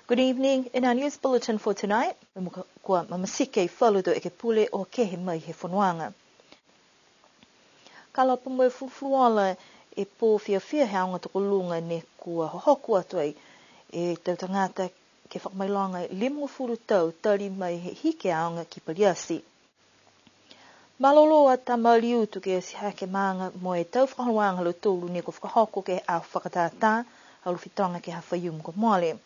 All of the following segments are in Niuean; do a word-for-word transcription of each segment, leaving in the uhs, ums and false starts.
Good evening. In our news bulletin for tonight, kua mamasike e falu tau ekepule o kehe mai he fonoaga. Ka lapa mo e fulufuluola e pō fiafia he aoga tokoluga ne kua hohoko atu ai e tau tagata ke fakamailoga limagofulu tau tali mai he hiki e aoga ki Paliati. Malolō a Tamaliutu ke ati hake maaga mo e tau fakaholoaga ha lautolu ne kua fakahoko ke he aho fakatātā, ha Alofi Toga ke he afiafi kua mole.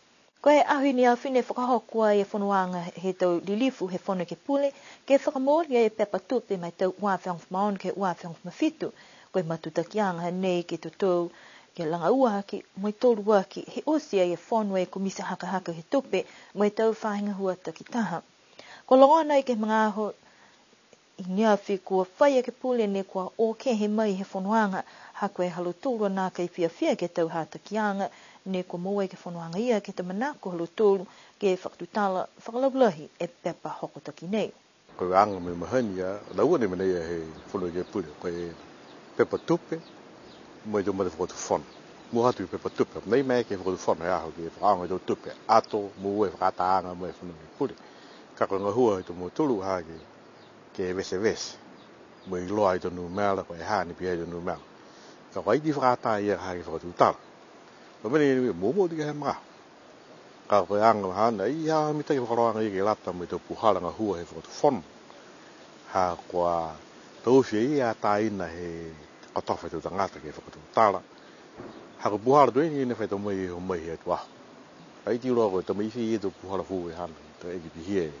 Ko e aho i ne afi ne fakahoko ai e fonoaga he tau lilifu he Fono Ekepule, ke fakamooli e pepa tupe ma e tau ua afe hogofulu ma ono ke he ua afe hogofulu ma fitu. Ko e matutakiaga nei ke totou, ke laga ua aki, mo e tolu aki, he oti ai e fono e Komiti Hakahaka he Tupe, mo e tau faahi gahua takitaha. Kua logona ai ke he magaaho i ne afi kua fai ekepule ne kua o kehe mai he fonoaga, ha ko e ha lautolu a nākai fiafia ke he tau hatakiaga ne kua moua ai ke he fonoaga ia ke he tau manako ha lautolu ke fakatutala fakalaulahi e pepa hokotaki nei. Ko e aga mo e mahani a laua ne mena ia he Fono Ekepule, ko e pepa tupe, mo e tau matafakatufono. Mua atu ke he pepa tupe, mena ia ke he fakatufono he aho ke fakaaoga e tau tupe, ato moua e fakaataaga mo e Fono Ekepule. Ka ko e gahua he tau mautolu ha ke ke vesevese. Mo e iloa e tau numela, ko e ha ne pihia e tau numela. Ka ko e ai ti fakaatā ia ha ke fakatutala. Ko e mena ia, muamua ti ke he magaaho. Ka ko e aga haana, ai ha mitaki fakaholoaga ia ke lata mo e tau puhala gahua he fakatufono. Ha kua taofi e ia atāina he kotofa he tau tagata ke fakatutala. Ha ko e puhala tuai ni ne fai tau mai, o mai he atu aho. Ai ti iloa ko e tau mai fai e tau puhala foou e haana, tau eke pihia e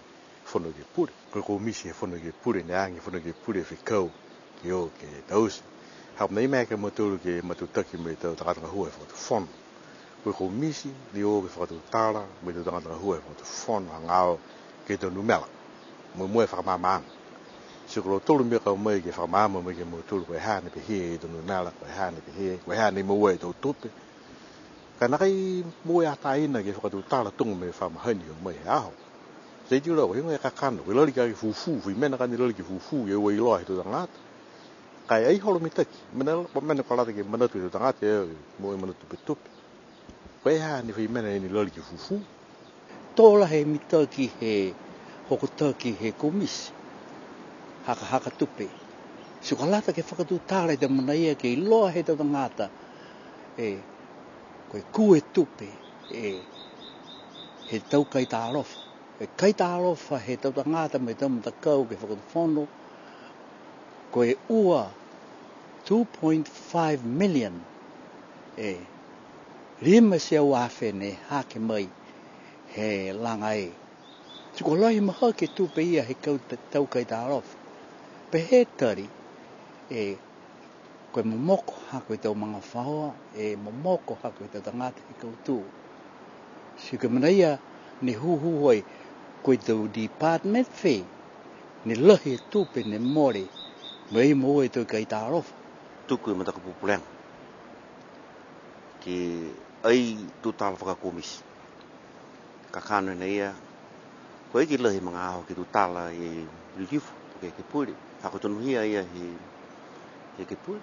Fono Ekepule. Ko e komiti he Fono Ekepule, ne age Fono Ekepule fekau ke o ke taute. Ha ko e mena ia ke he mautolu ke matutaki mo e tau tagata gahua he fakatufono. Ko e komiti, ne o ke fakatutala mo e tau tagata gahua he fakatufono, hagaao ke he tau numela. Mo e, mo e fakamaamaaga. Ti ko lautolu mena kau mai ke fakamaama mai ke he mautolu, ko e ha ne pehē e tau numela, ko e ha ne pehē, ko e ha ne moua e tau tupe. Ka nākai moua e atāina ke fakatutala tuga mo e fa mahani o mai he aho. Ti ai ti iloa ko e heigoa e kakano, ko e lali ke fufū, fai mena ka ne lali ke fufū, ke ua iloa he tau tagata. Ka e ai holo mitaki, mena, mena kua lata ke manatu he tau tagata, e, mo e manatu tupetupe. Ko e ha ne fai mena ne lali ke fufū. Tō lahi e mitaki he hokotaki he komiti hakahaka tupe. Ti kua lata ke fakatutala e tau mena ia ke iloa he tau tagata, e, ko e kū e tupe, e, he tau kaitalofa. E kaitalofa he tau tagata mo e tau matakau ke he fakatufono, ko e ua, two point five million, e, lima e teau afe ne hake mai he laga e. Ti kua lahi mahaki e tupe ia he kau ta-, tau kaitalofa. Pehē e tali, e, ko e momoko ha ko e tau magafaoa, e momoko ha ko e tau tagata he kautū. Ti ko e mena ia ne hūhū ai, ko e tau department fē ne lahi e tupe ne mole, mo e ai moua e tau kaitalofa. Tuku e matakupu pulega ke ai tutala fakakomiti. Kakano nei ia, ko e ke lahi magaaho ke tutala e lilifu, po ke ekepule. Ha ko e tonuhia ia he, he ekepule.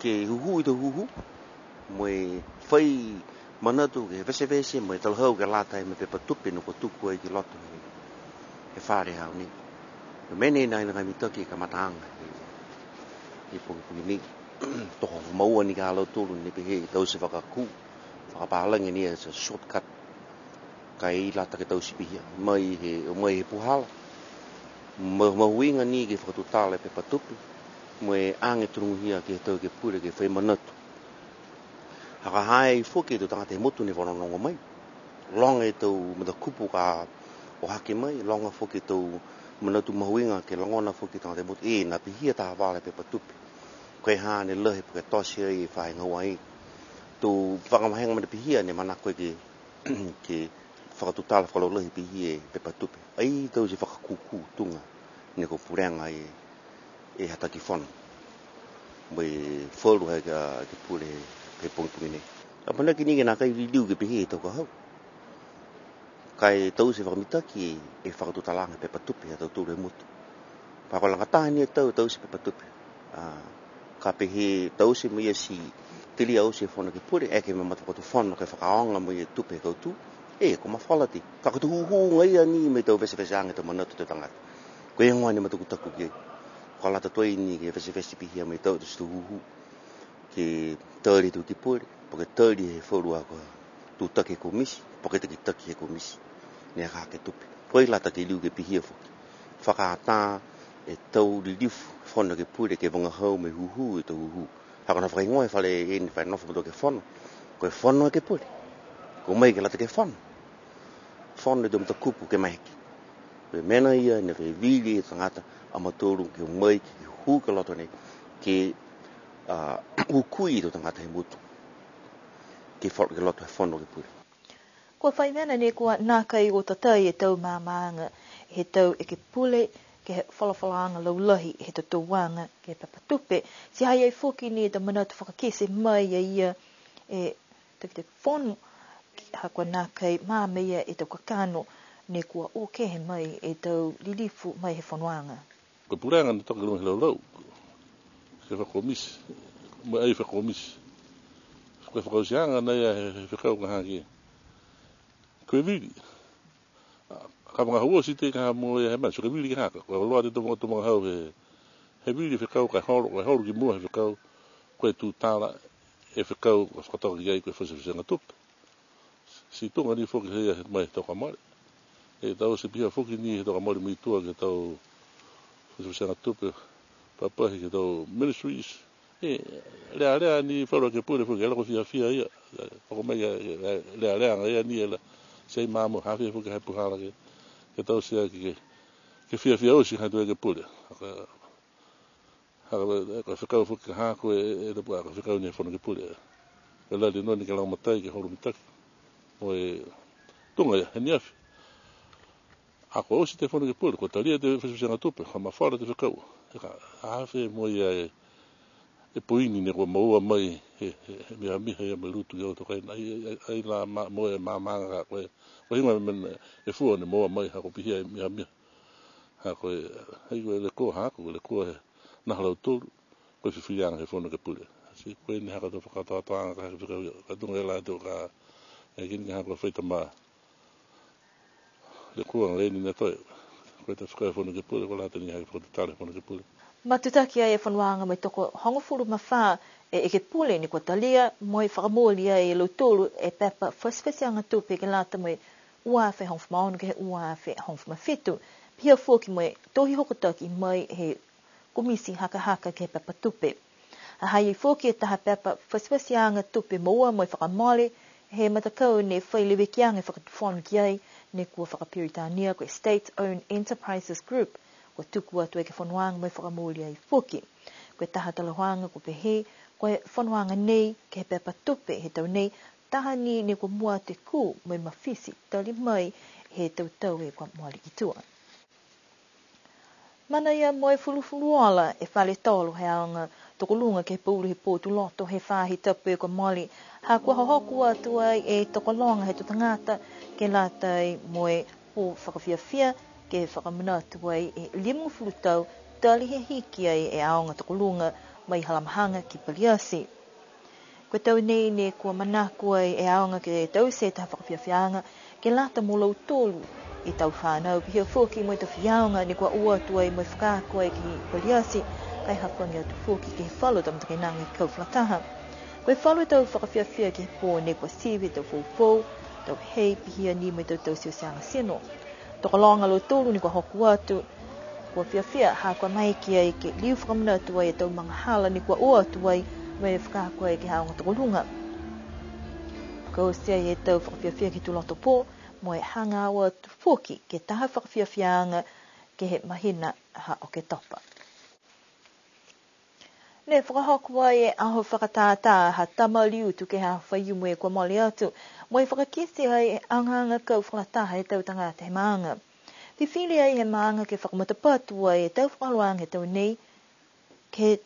Ke hūhū e tau hūhū, mo e fai manatu ke vesevese, mo e talahau ke lata mo e pepa tupe ne kua tuku ai ki loto he, he fale he aho nei. Ko e mena ia ne nākai mitaki e kamataaga he, he pogipogi nei. Toho moua ni ki a lautolu ne pehē taute fakakū. Fakapālagi ni as a shortcut. Ka e lata ke taute pihia. Mai he, mai he puhala. Ma-, mahuiga ni ke fakatutala e pepa tupe. Mo e age tonuhia ke he tau ekepule ke fai manatu. Ha ka ha i ai foki e tau tagata he motu ne fanogonogo mai. Loga e tau matakupu ka o hake mai, loga foki e tau manatu mahuiga ke logona foki e tagata he motu. E, ne pihia taha vala e pepa tupe. Ko e ha ne lahi po ke tote ai e faahi gahua ai. Tau fakamahega mena pihia ne manako ke, ke fakatutala fakalaulahi pihia e pepa tupe. Ai taute fakakūkū tuga ne kua pulega e, e hataki fono. Mo e falu he ekepule he pogipogi nei. Amanaki ni ke nākai liliu ke pehē e tau ka hau. Ka e taute fakamitaki e fakatutalaaga pepa tupe ha tautolu he motu. Ka ko e lagataha ni e tau, taute pepa tupe. A, ka pehē taute mai ia ti Telia oti e Fono Ekepule, eke mo e matafakatufono ke fakaaoga mo e tupe he kautū. E, kua mafola ti. Ka ko e tau hūhū agaia ni mo e tau veteveteaga he tau manatu he tau tagata. Ko e heigoa ni e matakutaku ki ai. Kua lata tuai ni ke vetevete pihia mo e tau, tau hūhū. Ke tali e tau ekepule, po ke tali he falu a kua tutaki he komiti, po ke takitaki he komiti. Ne ha ke tupe. Kua lata ke liu ke pihia foki. Fakaatā e tau lilifu Fono Ekepule ke vagahau mo e hūhū e tau hūhū. Ha ko e nā fakahigoa e fale eni, fale nofo matua ke fono. Ko e Fono Ekepule. Kua o mai ke lata ke fono. Fono e tau matakupu ke maeke. Ko e mena ia ne fai vili e tagata a mautolu ke o mai ke hū ke loto nei. Ke, a, hukui e tau tagata he motu. Ke fo-, ke loto he Fono Ekepule. Kua fai mena ni kua nākai o tatai e tau maamaaga he tau ekepule ke he folafolaaga laulahi he totouaga ke he pepa tupe. Ti ha ha i ai foki ni e tau manatu fakakite mai a ia e takitaki fono, ha kua nākai maama e tau kakano ne kua o kehe mai e tau lilifu mai he fonoaga. Ko e pulega ne toka i luga he laulau. Ke fakakomiti, mo e ai fakakomiti. Ko e fakaotiaga nei a he, he fekau ka hake. Ko e vili. A, ka vagahau oti ti ka ha mo e he mena, ti ko e vili ka hake. Ko e loa ti to, to vagahau he, he vili fekau ka holo, ka holo ki mua he fekau. Ko e tutala e fekau ka fakatoka ki ai ko e fakafiafiaaga tupe. Ti tuga ni foki he ia he mai he tau kua mole. E tau ti pihia foki ni he tau kua mole muitua ke he tau fakafiafiaaga tupe, papahi ke he tau ministries. E, lealea ni falu a ekepule foki, e la ko e fiafia ia. Hoko mai ke, ke, lealeaga ia ni e la. Ti ai maama ha fia foki ha puhala ke, ke tau ti a ke, ke, ke fiafia oti ha tau ekepule. Ka, Ha ko e, ko e fekau foki ka ha ko e, e, e, ko e fekau ni he Fono Ekepule. Ko e lali noa ni ke lagomatai ke holo mitaki. Mo e tuga ia, he neafi. Ha kua oti e Fono Ekepule, kua talia e fakafiafiaaga tupe, kua mafola e fekau. E ka, ha fē mo ia e, e poini ne kua moua mai, he, he, he miamiha ia mo e lutu ia o tokaina. Ai, ai, ai la ma, mo e maamaaga ka, ko e, ko e heigoa mena e fua ne moua mai, ha kua pihia e miamiha. Ha ko e, ai ko e lekua haaku, ko e lekua he, ha lautolu, ko e fifiliaga he Fono Ekepule. Ti ko e ne ha ko e tau fakakatoatoaga ka hake fekau ia, ka tuga e la tau ka, e kini ka ha ko e fai tama, lekua gale ni ne toe, ko e tau fekau he Fono Ekepule, kua lata ni ha ko e fakatutala he Fono Ekepule. Matutaki ai e fonoaga mo e toko hogofulu ma fā e ekepule ne kua talia mo e fakamooli ai e lautolu e pepa fakafiafiaaga tupe ke lata mo e ua afe hogofulu ma ono ke he ua afe hogofulu ma fitu. Pihia foki mo e tohi hokotaki mai he komiti hakahaka ke he pepa tupe. Ha ha i ai foki e taha pepa fakafiafiaaga tupe moua mo e fakamole he matakau ne fai levekiaga e fakatufono ki ai, ne kua fakaperitania ko e State Owned Enterprises Group, kua tuku atu ai ke he fonoaga mo e fakamooli ai foki. Ko e taha talahauaga kua pehē, ko e fonoaga nei ke he pepa tupe he tau nei, taha ni ne kua mua atu e kū mo e mafiti tali mai he tau tau kua mole ki tua. Manaia mo e fulufuluola e fale tolo he aoga tokoluga ke he pouli he pō Tuloto he faahi tapu kua mole, ha kua hohoko atu ai e tokologa he tau tagata ke lata mo e pō fakafiafia ke fakamanatu ai e limagofulu tau tali he hiki ai e aoga tokoluga mai Halamahaga ki Paliati. Ko e tau nei ne kua manako ai e aoga ke taute e taha fakafiafiaaga ke lata mo lautolu e tau fanau, pihia foki mo e tau faiaoga ne kua o atu ai mo e fakaako ai ki Paliati, ka e hafagi atu foki ke he falu tau matakainaga he kau fakalataha. Ko e falu tau fakafiafia ke he pō ne kua sivi e tau foufou, tau hei, pihia ni mo e tau tauteaga tino. Tokologa a lautolu ne kua hoko atu, kua fiafia ha kua maeke ai ke liu fakamanatu ai e tau magahala ne kua o atu ai mo e fakaako ai ke he aoga tokoluga. Ka oti ai e tau fakafiafia ke he tuloto pō, mo e hagaao atu foki ke he taha fakafiafiaaga ke he mahina ha Oketopa. Ne fakahoko ai e aho fakatātā ha Tama Liutu ke he aho Faiumu kua mole atu, mo e fakakite ai e agaaga kau fakalataha he tau tagata he maaga. Fifili ai he maaga ke fakamatapatu ai e tau fakaholoaga he tau nei, ke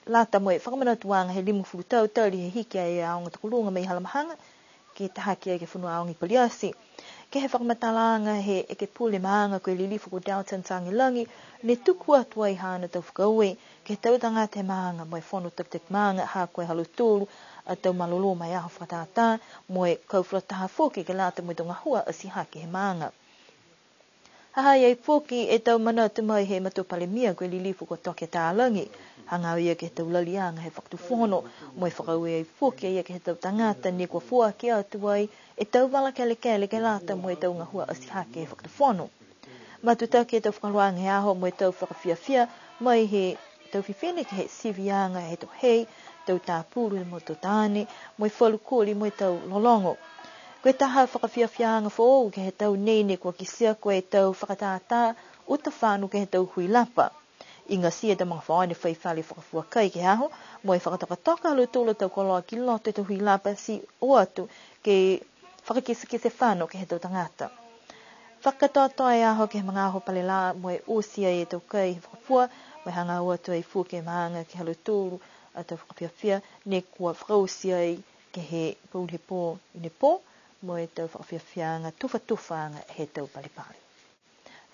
lata mo e fakamanatuaga he limagofulu tau tali he hiki ai e aoga tokoluga mai Halamahaga, ke tahake ai ke he fonua aoga i Paliati. Ke he fakamatalaaga he ekepule maaga ko e Lilifu ko Dalton Tagelagi, ne tuku atu ai haana tau fakaaue ke he tau tagata he maaga mo e fono takitaki maaga, ha ko e ha lautolu a tau malolō ma e aho fakatātā, mo e kau fakalataha foki ke lata mo e tau gahua atihake he maaga. Ha ha i ai foki e tau manatu mai he matua palemia ko e Lilifu ko Toke Talagi, hagaao ia ke he tau laliaga he fakatufono, mo e fakaaue ai foki a ia ke he tau tagata ne kua foaki atu ai e tau vala kelekele ke lata mo e tau gahua atihake he fakatufono. Matutaki e tau fakaholoaga he aho mo e tau fakafiafia mai he tau fifine ke he siviaga he tau hei, tau tapulu mo e tau taane, mo e falu koli mo e tau lologo. Ko e taha fakafiafiaaga foou ke he tau nei ne kua kitia ko e tau fakatātā uta fano ke he tau huilapa. Igatia e tau magafaoa ne fai fale fakafua kai ke he aho, mo e fakatokatoka ha lautolu a tau koloa ki loto he tau huilapa ti o atu ke fakakitekite fano ke he tau tagata. Fakakatoatoa e aho ke he magaaho pale lā mo e oti ai e tau kai he fakafua, mo e hagaao atu ai foki e maaga ke he ha lautolu a tau fakafiafia ne kua fakaoti ai ke he pouli he pō i ne pō, mo e tau fakafiafiaaga tufatufa he tau palepale.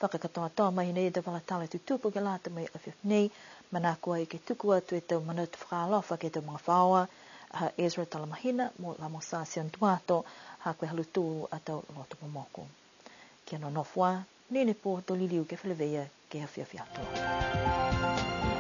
Fakakatoatoa mai nei e tau vala tala tutupu ke lata mo e afiafi nei, manako ai ke tuku atu e tau manatu fakaalofa ke he tau magafaoa, ha Ezra Talamahina mo Lamosa Sianutuato, ha ko e ha lautolu a tau loto momoko. Kia nonofo ā, ne ne pō to liliu ke feleveia ke he afiafi Atua.